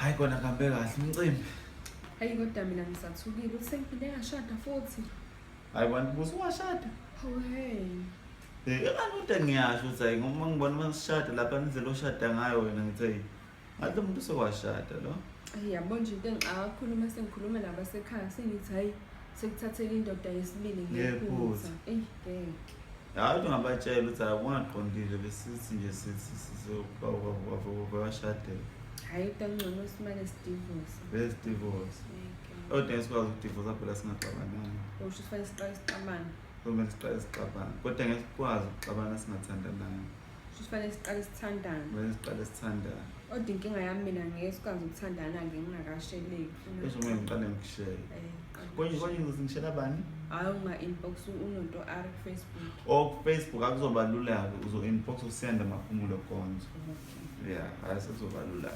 Hayi kona kuhambe kahle umcimbi. Hayi kodwa mina ngisathukile ukuthi sengiphinde ngashada futhi. Hayi bantu busa washada. Hawu hey. Eh engani kodwa ngiyasho ukuthi hayi ngoba ngibona uma sishada lapha indlela oshada ngayo wena ngithi hey ngathi lo muntu sekwashada lo. Hayi yabo nje into engixaka kakhulu uma sengikhuluma nabasekhaya sengithi hayi sekuthathela indoda yesibili ngephutha. Ngephutha. Eyi ngeke. Hayi ukuthi ungabatshela ukuthi hayi ungaqondile besithi nje sithi washadela. Hayi kodwa ngcono simane sidivorce. Besidivorce. Ngeke. Kodwa ngeke sikwazi ukudivorce phela singaxabananga. Usho sifanele siqale sixabane. Kumele siqale sixabane. Kodwa ngeke sikwazi ukuxabana singathandananga. Usho sifanele siqale sithandane. Kumele siqale sithandane. Kodwa inkinga yami mina ngeke sikwazi ukuthandana-ke ngingakasheleki. Bese kumele ngiqale ngikushele. Eh, qale Konje konje ngizothi ngishela bani? Hhayi unga-inbox unonto R ku-Facebook. Oh ku-Facebook akuzoba lula-ke uzo-inbox uSiyanda Maphumulo Gonzo. Okay. Yeah, hayi sekuzoba lula.